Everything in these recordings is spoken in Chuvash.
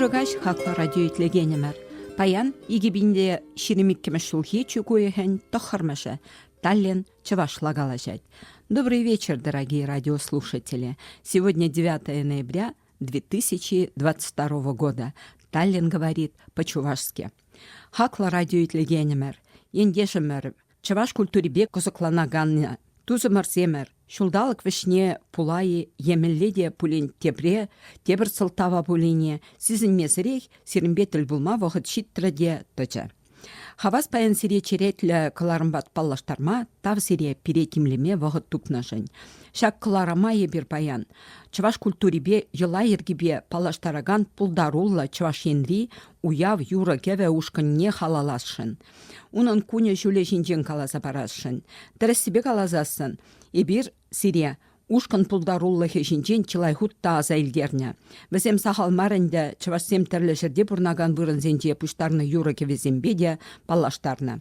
Ырӑ каҫ, хаклӑ радио итлекенӗмӗр. Паян 2022 ҫулхи чӳк уйӑхӗн тӑххӑрмӗшӗ. Таллин чӑвашла калаҫать. Добрый вечер, дорогие радиослушатели. Сегодня 9 ноября 2022 года. Таллин говорит по-чувашски. Хаклӑ радио итлекенӗмӗр, ентешӗмӗр, чӑваш культурипе кӑсӑкланакан тусӑмӑрсемӗр, ҫулталӑк вӗҫне пулай-и е мӗнле те пулин тепре, тепӗр сӑлтава пулин-и, сисӗнмесӗрех сирӗнпе тӗл пулма вӑхӑт ҫитрӗ те тӑчӗ. Хавас паян сире черетлӗ кӑларӑмпа паллаштарма, тав сире пире тимлеме вӑхӑт тупнӑшӑн. Ҫак кӑларӑма эпир паян чӑваш культурипе йӑла-йӗркипе паллаштаракан пултаруллӑ Чӑваш Енри уяв юрӑ-кӗвӗ ушкӑнне халалласшӑн. Унӑн кунӗ-ҫулӗ ҫинчен каласа парасшӑн. Тӗрӗссипе каласассӑн, эпир сире ушкӑн пултарулӑхӗ ҫинчен чылай хут та аса илтернӗ. Вӗсем сахал мар ӗнтӗ чӑвашсем тӗрлӗ ҫӗрте пурӑнакан вырӑнсенче пуҫтарнӑ юрӑ-кӗвӗсемпе те паллаштарнӑ.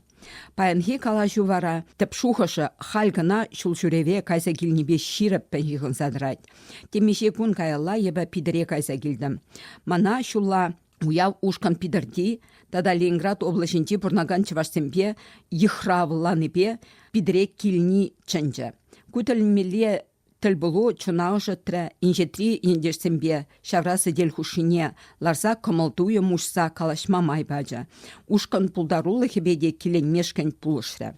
Паянхи калаҫу вара тӗп шухӑшӗ халь кӑна ҫулҫӳреве кайса килнипе ҫирӗппӗн ҫыхӑнса тӑрать. Темиҫе кун каялла эпӗ Питӗре кайса килтӗм. Мана ҫулла Уяв ушкӑн Питӗрти тата Ленинград облаҫӗнче пурӑнакан чӑвашсемпе йыхравланипе Питӗре килни чӗнчӗ. Ку тӗлӗнмелле тӗлпулу чуна ӑшӑтрӗ, инҫетри ентешсемпе ҫавра сӗтел хушшине ларса кӑмӑл-туйӑм уҫса калаҫма май пачӗ. Ушкӑн пултарулӑхӗпе те киленмешкӗн пулӑшрӗ.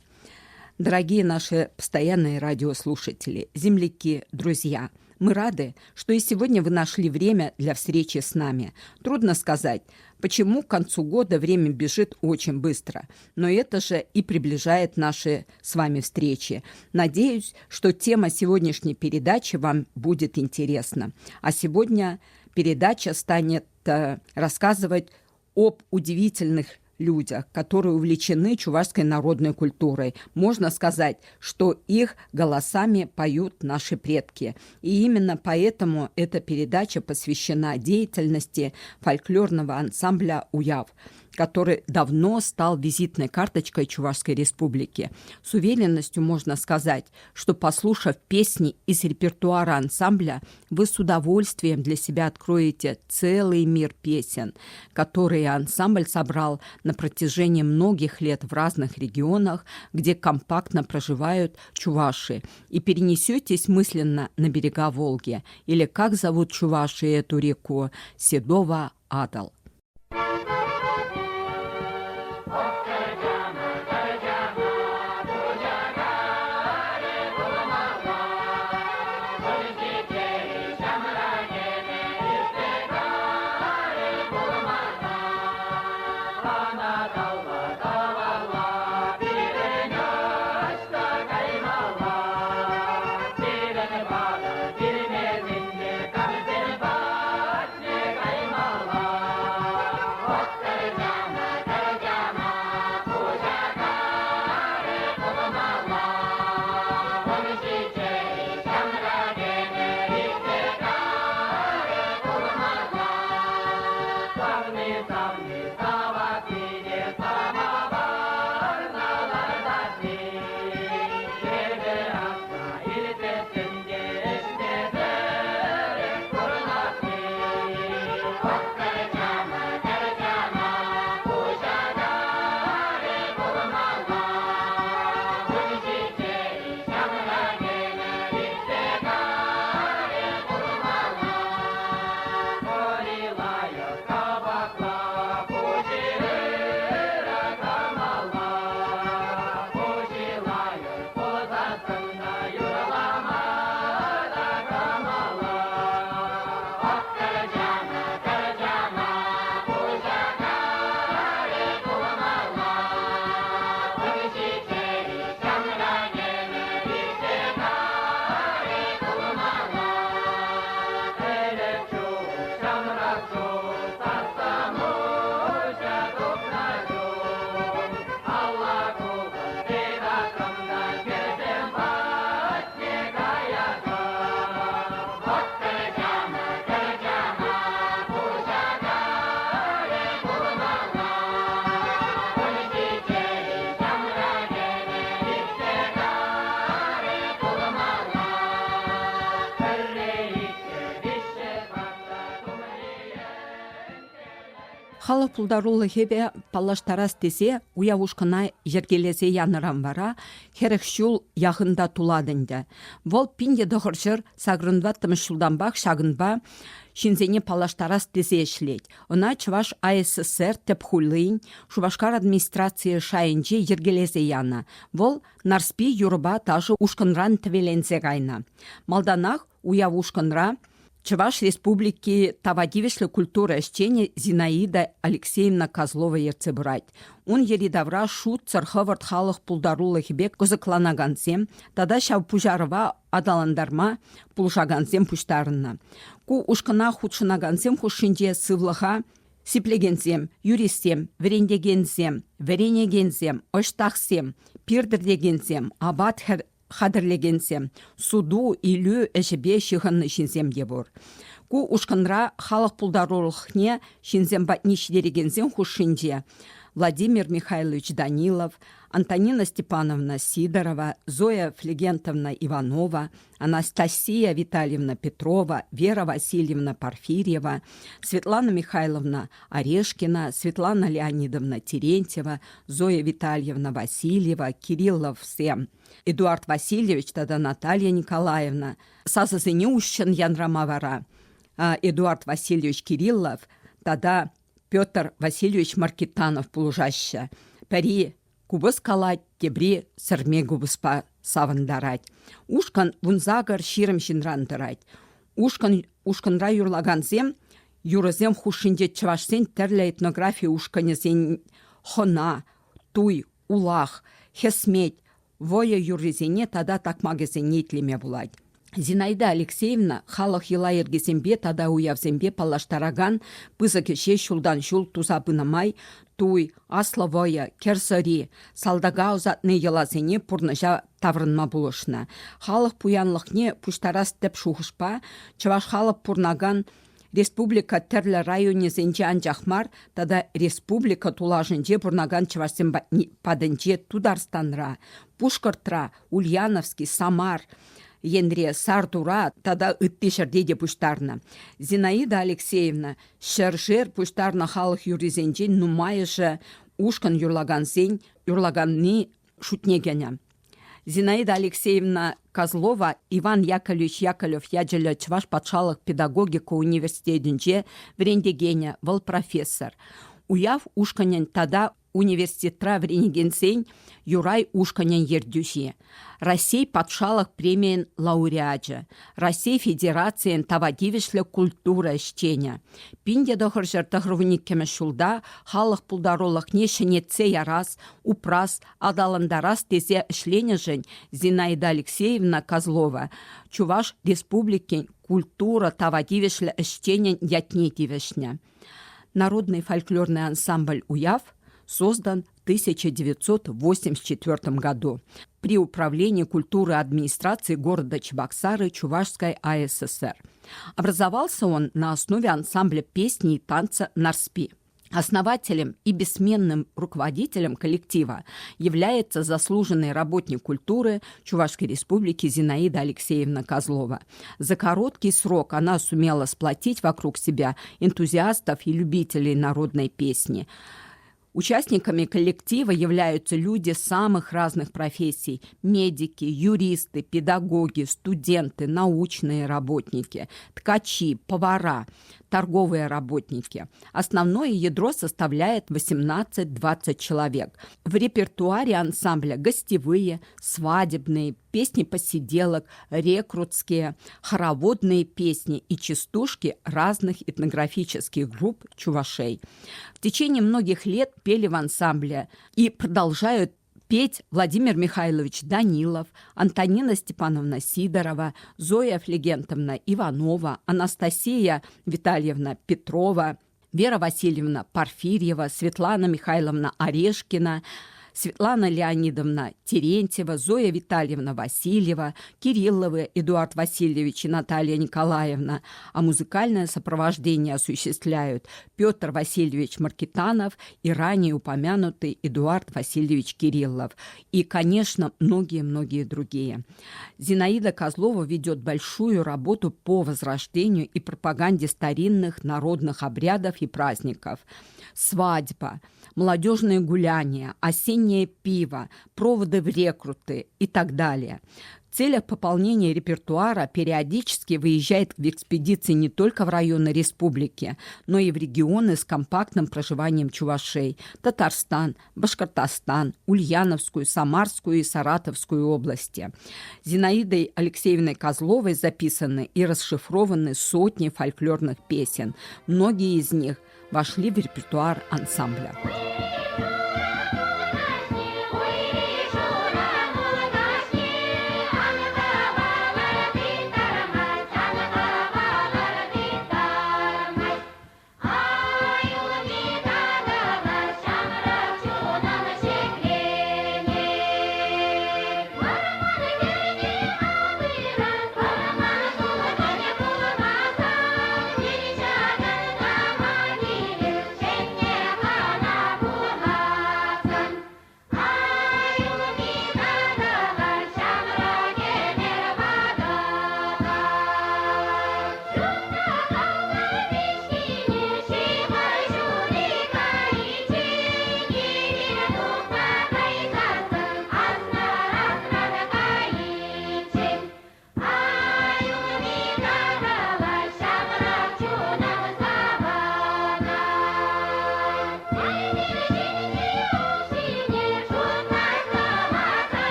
Дорогие наши постоянные радиослушатели, земляки, друзья, мы рады, что и сегодня вы нашли время для встречи с нами. Трудно сказать, почему к концу года время бежит очень быстро, но это же и приближает наши с вами встречи. Надеюсь, что тема сегодняшней передачи вам будет интересна. А сегодня передача станет э, рассказывать об удивительных людях, которые увлечены чувашской народной культурой. Можно сказать, что их голосами поют наши предки. И именно поэтому эта передача посвящена деятельности фольклорного ансамбля «Уяв», который давно стал визитной карточкой Чувашской Республики. С уверенностью можно сказать, что, послушав песни из репертуара ансамбля, вы с удовольствием для себя откроете целый мир песен, которые ансамбль собрал на протяжении многих лет в разных регионах, где компактно проживают чуваши, и перенесетесь мысленно на берега Волги, или как зовут чуваши эту реку, Седова Адал. Халӑх пултарулӑхӗпе паллаштарас тесе уяв ушкӑна йӗркелесе янӑран вара 40 ҫул яхӑнта тулать ӗнтӗ. Вӑл 1984 ҫултанпах ҫакӑнпа ҫынсене паллаштарас тесе ӗҫлет. Ӑна Чӑваш АССР тӗп хулин Шупашкар администрацийӗ шайӗнче йӗркелесе янӑ. Вӑл Нарспи юрӑпа ташӑ ушкӑнран тӗвеленсе кайнӑ. Малтанах уяв ушкӑнра Чӑваш Республики тава тивӗҫлӗ культура ӗҫченӗ Зинаида Алексеевна Козлова ертсе пырать. Ун йӗри-тавра шутсӑр хӑвӑрт халӑх пултарулӑхӗпе кӑсӑкланакансем тата ҫав пуҫарӑва аталантарма пулӑшакансем пуҫтарӑннӑ. Ку ушкӑна хутшӑнакансем хушшинче сывлӑха сиплекенсем, юристсем, вӗрентекенсем, вӗренекенсем, ӑҫтахсем, пир тӗртекенсем, апат хатӗрлекенсем, суту-илӳ ӗҫӗпе ҫыхӑннӑ ҫынсем те пур. Ку ушкӑнра халӑх пултарулӑхне ҫынсем патне ҫитерекенсен хушшинче Владимир Михайлович Данилов, Антонина Степановна Сидорова, Зоя Флегентовна Иванова, Анастасия Витальевна Петрова, Вера Васильевна Порфирьева, Светлана Михайловна Орешкина, Светлана Леонидовна Терентьева, Зоя Витальевна Васильева, Кирилловсем, Эдуард Васильевич тата Наталья Николаевна сасӑсене уҫҫӑн янрама вара Эдуард Васильевич Кириллов тата Петр Васильевич Маркитанов пулӑшаҫҫӗ. Пӗри купӑс калать, тепри сӗрме купӑспа савӑнтарать. Ушкӑн 18-20 ҫынран тӑрать. Ушкӑн ушкӑнра юрлакансем юрӑсем хушшинче чӑвашсен тӗрлӗ этнографи ушкӑнӗсен хӑна, туй, улах, хӗсмет, вӑйӑ юррисене тата такмакӗсене итлеме пулать. Зинаида Алексеевна халӑх йӑла-йӗркисемпе тата уявсемпе паллаштаракан пысӑк ӗҫе ҫултан-ҫул туса пынӑ май туй, аслӑ вӑйӑ, кӗр сӑри, салтака ӑсатни йӑласене пурнӑҫа таврӑнма пулӑшнӑ. Халӑх пуянлӑхне пуҫтарас тӗп шухӑшпа чӑваш халӑх пурӑнакан республика тӗрлӗ районӗсенче анчах мар тата республика тулашӗнче пурӑнакан чӑвашсем патӗнче Тутарстанра, Пушкӑртра, Ульяновски, Самар енре, Сартура тата ытти ҫӗрте те пуҫтарнӑ. Зинаида Алексеевна ҫӗршер пуҫтарнӑ халӑх юррисенчен нумайӑшӗ ушкӑн юрлакансен юрлаканни шутне кӗнӗ. Зинаида Алексеевна Козлова Иван Яковлевич Яковлев ячӗллӗ Чӑваш патшалӑх педагогика университетӗнче вӗрентекенӗ, вӑл профессор. Уяв ушкӑнӗн тата университетра вӗренекенсен Юрай ушкӑнӗн ертӳҫи, Раҫҫей патшалӑх премийӗн лауреачӗ, Раҫҫей Федерацийӗн тава тивӗҫлӗ культура ӗҫченӗ. 1992 ҫулта халӑх пултарулӑхне ҫӗнетсе ярас, упрас, аталантарас тесе ӗҫленӗшӗн Зинаида Алексеевна Козлова Чӑваш Республикин культура тава тивӗҫлӗ ӗҫченӗн ятне тивӗҫнӗ. Народный фольклорный ансамбль «Уяв» создан в 1984 году при Управлении культуры администрации города Чебоксары Чувашской АССР. Образовался он на основе ансамбля песни и танца «Нарспи». Основателем и бессменным руководителем коллектива является заслуженный работник культуры Чувашской Республики Зинаида Алексеевна Козлова. За короткий срок она сумела сплотить вокруг себя энтузиастов и любителей народной песни. Участниками коллектива являются люди самых разных профессий – медики, юристы, педагоги, студенты, научные работники, ткачи, повара, торговые работники. Основное ядро составляет 18-20 человек. В репертуаре ансамбля гостевые, свадебные, песни посиделок, рекрутские, хороводные песни и частушки разных этнографических групп чувашей. В течение многих лет пели в ансамбле и продолжают петь Владимир Михайлович Данилов, Антонина Степановна Сидорова, Зоя Флегентовна Иванова, Анастасия Витальевна Петрова, Вера Васильевна Порфирьева, Светлана Михайловна Орешкина, Светлана Леонидовна Терентьева, Зоя Витальевна Васильева, Кирилловы Эдуард Васильевич и Наталья Николаевна, а музыкальное сопровождение осуществляют Петр Васильевич Маркитанов и ранее упомянутый Эдуард Васильевич Кириллов. И, конечно, многие-многие другие. Зинаида Козлова ведет большую работу по возрождению и пропаганде старинных народных обрядов и праздников. Свадьба, молодежные гуляния, осеннее пиво, проводы в рекруты и так далее. В целях пополнения репертуара периодически выезжает в экспедиции не только в районы республики, но и в регионы с компактным проживанием чувашей – Татарстан, Башкортостан, Ульяновскую, Самарскую и Саратовскую области. Зинаидой Алексеевной Козловой записаны и расшифрованы сотни фольклорных песен. Многие из них вошли в репертуар ансамбля.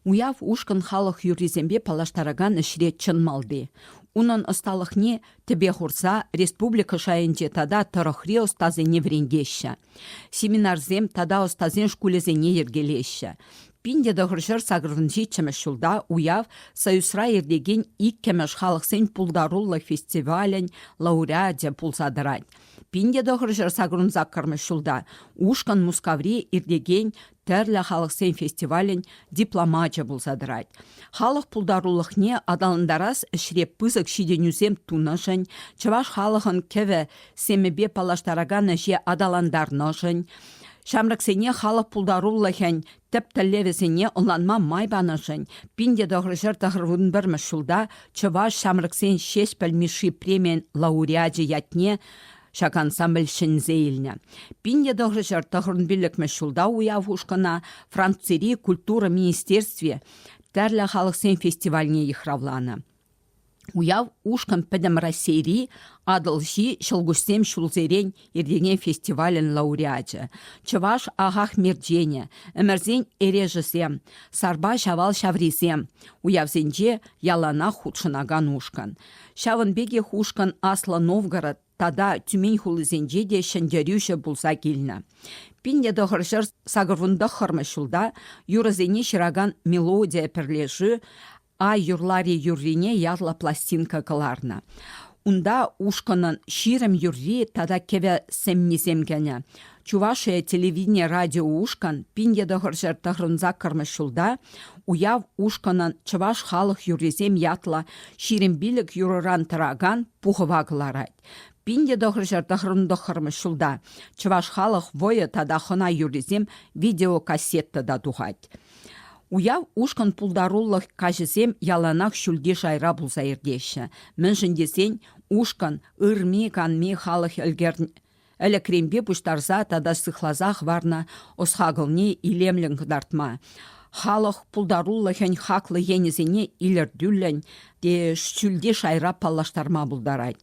Уяв ушкӑн халӑх юррисемпе паллаштаракан ӗҫре чӑн малти. Унӑн ӑсталӑхне тӗпе хурса республика шайӗнче тата тӑрӑхри ӑстасене вӗрентеҫҫӗ. Семинарсем тата ӑстасен шкулӗсене йӗркелеҫҫӗ. 1987 ҫулта уяв Союзра иртекен иккӗмӗш халӑхсен пултарулӑх фестивалӗн лауреачӗ пулса тӑрать. 1988 ҫулта ушкӑн Мускаври иртекен тӗрлӗ халӑхсен фестивалӗн дипломачӗ пулса тӑрать. Халӑх пултарулӑхне аталантарас ӗҫре пысӑк ҫитӗнӳсем тунӑшӑн, чӑваш халӑхӑн кӗвӗ семӗпе паллаштаракан ӗҫе аталантарнӑшӑн, ҫамрӑксене халӑх пултарулӑхӗн тӗп тӗллевӗсене ӑнланма май панӑшӑн 1991 ҫулта Чӑваш ҫамрӑксен Ҫеҫпӗл Мишши премийӗн лауреачӗ ятне Ҫак ансамбль ҫӗнсе илнӗ. 1995 ҫулта уяв ушкӑна Францири культура министерстви тӗрлӗ халӑхсен фестивальне йыхравланӑ. Уяв ушкӑн Пӗтӗм Раҫҫейри Атӑлҫи ҫӑлкуҫсем ҫулсерен иртекен фестивалӗн лауреачӗ, чӑваш ахах мерченӗ, ӗмӗрсен эрешӗсем, сарпа ҫавал ҫаврисем уявсенче яланах хутшӑнакан ушкӑн. Ҫавӑн пекех ушкӑн Аслӑ Новгород тата Тюмень хулисенче те ҫӗнтерӳҫӗ пулса килнӗ. 1989 ҫулта юрӑсене ҫыракан «Мелодия» пӗрлешӳ «Ай юрлари юррине» ятлӑ пластинка кӑларнӑ. Унта ушкӑнӑн 20 юрри тата кӗвӗ сӗммисем кӗнӗ. Чувашия телевидени радио ушкӑн 1998 ҫулта Уяв ушкӑнӑн Чӑваш халӑх юррисем ятлӑ 25 юрӑран тӑракан пухӑва кӑларать. 1999 ҫулта Чӑваш халӑх вӑйӑ тата хӑна юррисем видеокассета та тухать. Уяв ушкӑн пултарулӑх каҫӗсем яланах ҫӳлти шайра пулса иртеҫҫӗ. Мӗншӗн тесен ушкӑн ырми-канми халӑх ӗлӗкренпе пуҫтарса тата сыхласа хӑварнӑ ӑс-хакӑлне илемлӗн кӑтартма, халӑх пултарулӑхӗн хаклӑ енӗсене илӗртӳллӗн те ҫӳлти шайра паллаштарма пултарать.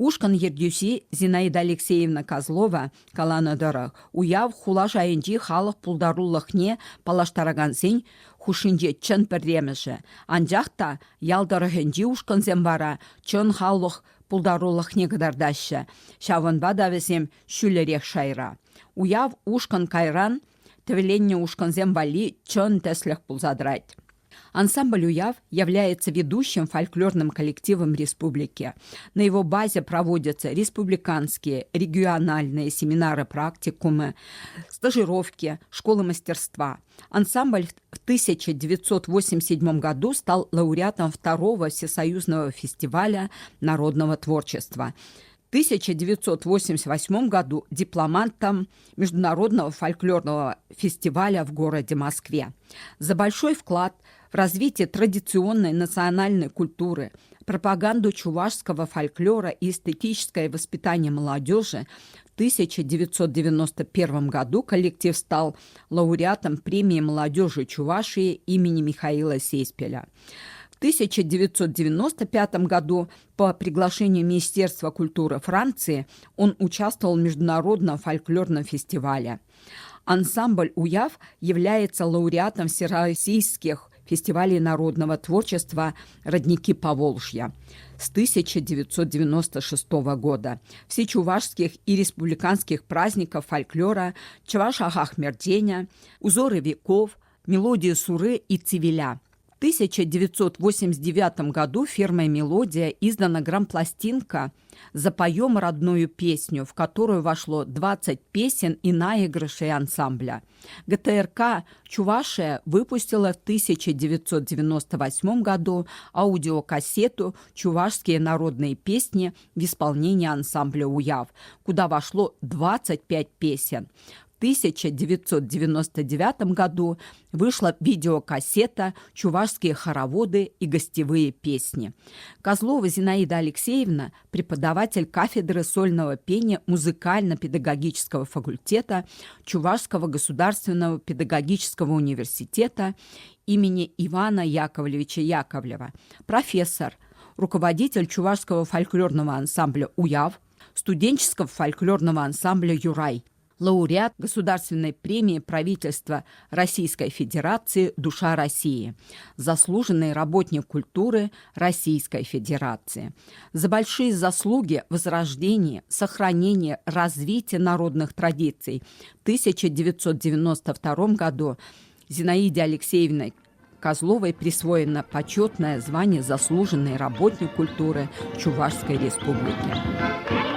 Ушкӑн ертӳҫи Зинаида Алексеевна Козлова каланӑ тӑрӑх, уяв хула шайӗнчи халӑх пултарулӑхне паллаштаракансен хушшинче чӑн пӗрремӗшӗ. Анчах та ял тӑрӑхӗнчи ушкӑнсем вара чӑн халӑх пултарулӑхне кӑтартаҫҫӗ, ҫавӑнпа та вӗсем ҫӳллӗрех шайра. Уяв ушкӑн кайран тӗвӗленнӗ ушкӑнсем валли чӑн тӗслӗх пулса тӑрать. Ансамбль «Уяв» является ведущим фольклорным коллективом республики. На его базе проводятся республиканские, региональные семинары-практикумы, стажировки, школы мастерства. Ансамбль в 1987 году стал лауреатом второго Всесоюзного фестиваля народного творчества. В 1988 году дипломантом Международного фольклорного фестиваля в городе Москве. За большой вклад в развитие традиционной национальной культуры, пропаганду чувашского фольклора и эстетическое воспитание молодежи в 1991 году коллектив стал лауреатом премии молодежи Чувашии имени Михаила Сеспеля. В 1995 году по приглашению Министерства культуры Франции он участвовал в международном фольклорном фестивале. Ансамбль «Уяв» является лауреатом всероссийских фестивалей народного творчества «Родники Поволжья» с 1996 года, всечувашских и республиканских праздников фольклора Чуваш Ахахмерденя, Узоры веков, Мелодии Суры и Цивиля. В 1989 году фирмой «Мелодия» издана грампластинка «Запоем родную песню», в которую вошло 20 песен и наигрышей ансамбля. ГТРК «Чувашия» выпустила в 1998 году аудиокассету «Чувашские народные песни» в исполнении ансамбля «Уяв», куда вошло 25 песен. В 1999 году вышла видеокассета «Чувашские хороводы и гостевые песни». Козлова Зинаида Алексеевна – преподаватель кафедры сольного пения музыкально-педагогического факультета Чувашского государственного педагогического университета имени Ивана Яковлевича Яковлева, профессор, руководитель Чувашского фольклорного ансамбля «Уяв», студенческого фольклорного ансамбля «Юрай», лауреат Государственной премии правительства Российской Федерации «Душа России», заслуженный работник культуры Российской Федерации. За большие заслуги в возрождении, сохранении, развитии народных традиций в 1992 году Зинаиде Алексеевне Козловой присвоено почетное звание «Заслуженный работник культуры Чувашской Республики».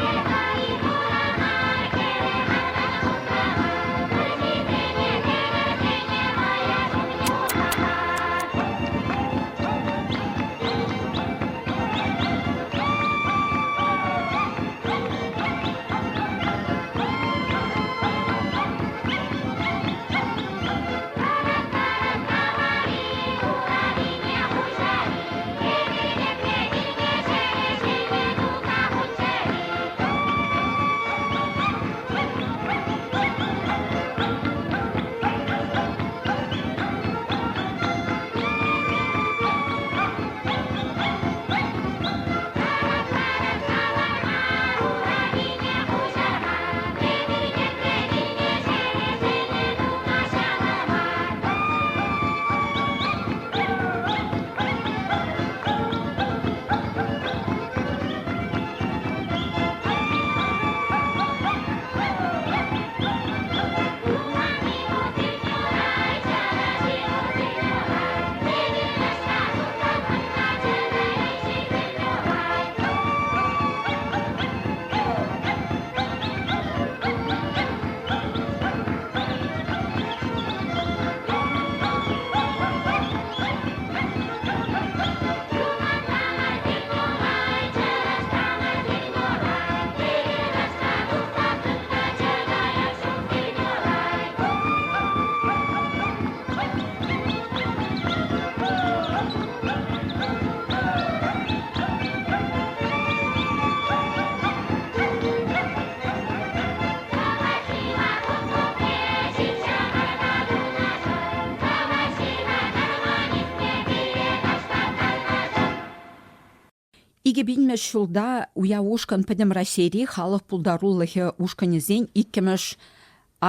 Икӗ пинмӗш ҫулта Уяв ушкӑн Пӗтӗм Раҫҫейри халӑх пултарулӑхӗ ушкӑнӗсен иккӗмӗш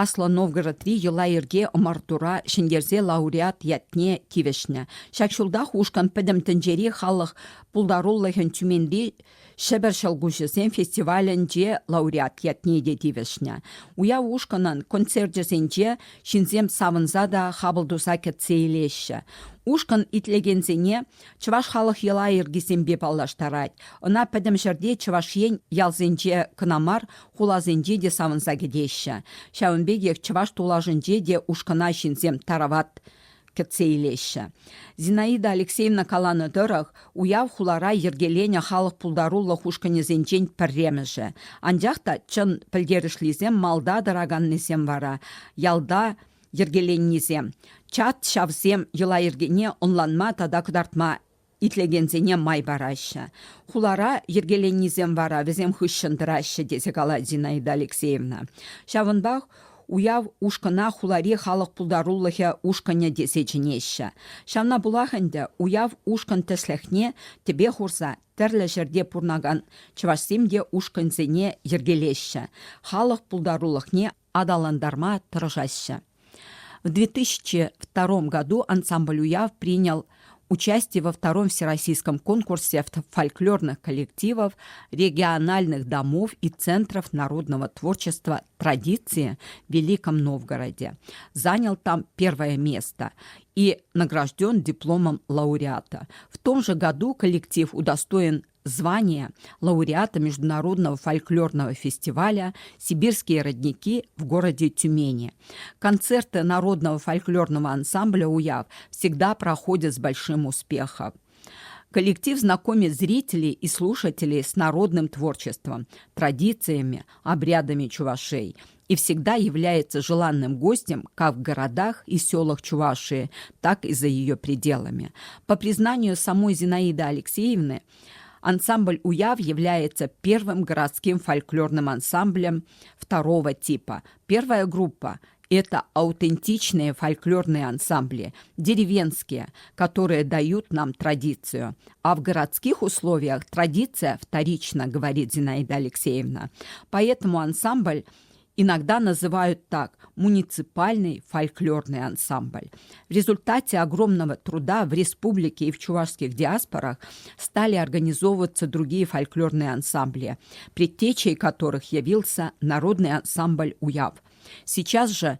Аслӑ Новгородри йӑла-йӗрке ӑмӑртура ҫӗнтерсе лауреат ятне тивӗҫнӗ. Ҫак ҫултах ушкӑн Пӗтӗм тӗнчери халӑх пултарулӑхӗн Тюменьри Ҫӗпӗр ҫӑлкуҫӗсем фестивалӗнче лауреат ятне те тивӗҫнӗ. Уяв ушкӑнӑн концерчӗсенче ҫынсем савӑнса та хапӑл туса кӗтсе илеҫҫӗ. Ушкӑн итлекенсене чӑваш халӑх йӑла-йӗркисемпе паллаштарать. Ӑна пӗтӗм ҫӗрте Чӑваш Ен ялсенче кӑна мар, хуласенче те савӑнса кӗтеҫҫӗ. Ҫавӑн пекех чӑваш тулашӗнче те ушкӑна ҫынсем тарават кӗтсе илеҫҫӗ. Зинаида Алексеевна каланӑ тӑрӑх, уяв хулара йӗркеленӗ халӑх пултарулӑх ушкӑнӗсенчен пӗрремӗшӗ. Анчах та чӑн пӗлтерӗшлисем малта тӑраканнисем вара ялта йӗркеленнисем. Чат ҫавсем йӑла-йӗркене ӑнланма тата кӑтартма итлекенсене май параҫҫӗ. Хулара йӗркеленнисем вара вӗсем хыҫҫӑн тӑраҫҫӗ, тесе калать Зинаида Алексеевна. Ҫавӑнпах уяв ушкӑна хулари халӑх пултарулӑхӗ ушкӑнӗ тесе чӗнеҫҫӗ. Ҫавна пулах ӗнтӗ уяв ушкӑн тӗслӗхне тӗпе хурса тӗрлӗ ҫӗрте пурӑнакан чӑвашсем те ушкӑнсене йӗркелеҫҫӗ, халӑх пултарулӑхне аталантарма тӑрӑшаҫҫӗ. В 2002 году ансамбль «Уяв» принял участие во втором всероссийском конкурсе фольклорных коллективов, региональных домов и центров народного творчества «Традиции» в Великом Новгороде. Занял там первое место и награжден дипломом лауреата. В том же году коллектив удостоен звание лауреата Международного фольклорного фестиваля «Сибирские родники» в городе Тюмени. Концерты народного фольклорного ансамбля «Уяв» всегда проходят с большим успехом. Коллектив знакомит зрителей и слушателей с народным творчеством, традициями, обрядами чувашей и всегда является желанным гостем как в городах и селах Чувашии, так и за ее пределами. По признанию самой Зинаиды Алексеевны, ансамбль «Уяв» является первым городским фольклорным ансамблем второго типа. Первая группа это аутентичные фольклорные ансамбли, деревенские, которые дают нам традицию. А в городских условиях традиция вторична, говорит Зинаида Алексеевна. Поэтому ансамбль иногда называют так – муниципальный фольклорный ансамбль. В результате огромного труда в республике и в чувашских диаспорах стали организовываться другие фольклорные ансамбли, предтечей которых явился народный ансамбль «Уяв». Сейчас же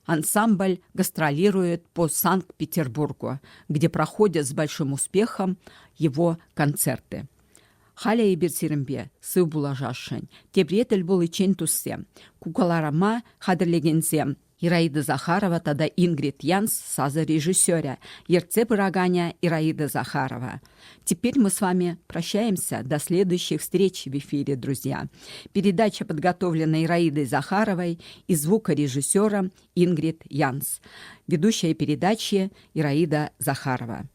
ансамбль гастролирует по Санкт-Петербургу, где проходят с большим успехом его концерты. Халӗ эпир сирӗнпе сыв пулашасшӑн. Тепре тӗл пуличчен туссем, кукаларама хатӗрлекенсем Ираида Захарова тата Ингрид Янс сасӑ режиссерӗ, ертсе пыраканӗ Ираида Захарова. Теперь мы с вами прощаемся до следующих встреч в эфире, друзья. Передача подготовлена Ираидой Захаровой и звукорежиссером Ингрид Янс. Ведущая передачи Ираида Захарова.